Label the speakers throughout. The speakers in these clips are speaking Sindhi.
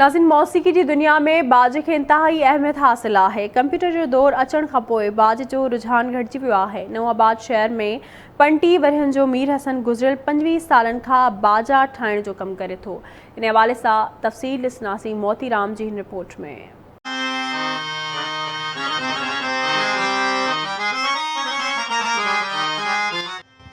Speaker 1: ناظرين موسيقي جي دنيا ۾ باج کي انتهائي اهميت حاصل آهي. ڪمپيوٽر جو دور اچڻ کان پوء باج جو رجحان گهٽجي ويو آهي. نئون آباد شهر ۾ 35 ورهين جو مير حسن گذريل 25 سالن کان باجا ٺاهڻ جو ڪم ڪري ٿو. ان حوالي سان تفصيل ڏسنداسين موتي رام جي هن رپورٽ ۾.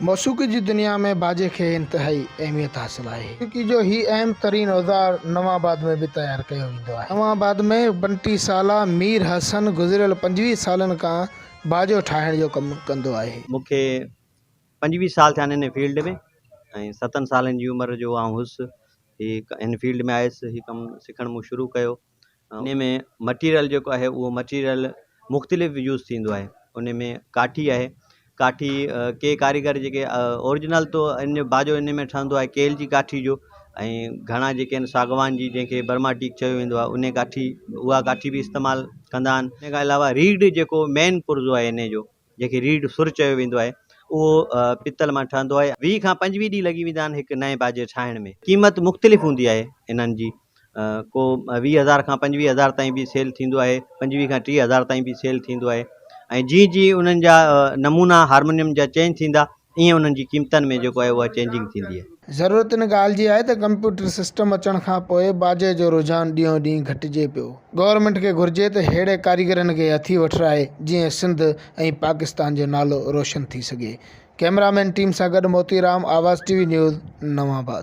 Speaker 2: موسيقي جي دنيا ۾ باجي کي انتهائي اهميت حاصل آهي. موسيقي جو هي اهم ترين اوزار نئون آباد ۾ به تيار ڪيو ويندو آهي. نئون آباد ۾ 35 سالا مير حسن گذريل 25 سالن کان باجو ٺاهڻ جو ڪم ڪندو آهي.
Speaker 3: مون کي 25 سال ٿيا آهن هن فيلڊ ۾ ۽ ستن سالن جي عمر جو آئون هيس هي هن فيلڊ ۾ آيس هي ڪم سکڻ مون شروع ڪيو انهي ۾ مٽيريل جيڪو آهي اهو مٽيريل مختلف يوز ٿيندو آهي ان ۾ ڪاٺي آهي ڪاٺي ڪي ڪاريگر جيڪي اوريجنل تو ان جو باجو ان ۾ ٺهندو آهي ڪيل جي ڪاٺي جو ۽ گهڻا جيڪي آهن ساگوان جي جنهن کي برما ٽيڪ چيو ويندو آهي ان ڪاٺي اها ڪاٺي به استعمال ڪندا آهن ان کان علاوه ريڊ جيڪو مين پرزو آهي ان جو جنهن کي ريڙهه سر چيو ويندو آهي، اهو پتل مان ٺهندو آهي. 20 کان 25 ڏينهن لڳي ويندا آهن هڪ نئين باجي ٺاهڻ ۾. قيمت مختلف هوندي آهي انهن جي، ڪو 20 هزار کان 25 هزار تائين به سيل ٿيندو آهي، 25 کان 30 هزار تائين به سيل ٿيندو آهي ۽ جيئن جيئن انهن جا نمونا هارمونيم جا چينج ٿيندا ائين انهن جي قيمتن ۾ جيڪو آهي اها چينجنگ ٿيندي آهي.
Speaker 2: ضرورت ان ڳالهه جي آهي ته ڪمپيوٽر سسٽم اچڻ کان پوء باجي جو رجحان ڏينهون ڏينهن گهٽجي پيو. گورنمينٽ کي گهرجي ته ههڙي ڪاريگرن کي هٿي وٺرائي جيئن سنڌ ۽ پاڪستان جو نالو روشن ٿي سگهي. ڪئميرا مين ٽيم سان گڏ موتي رام، آواز ٽي وي نيوز، نئون آباد.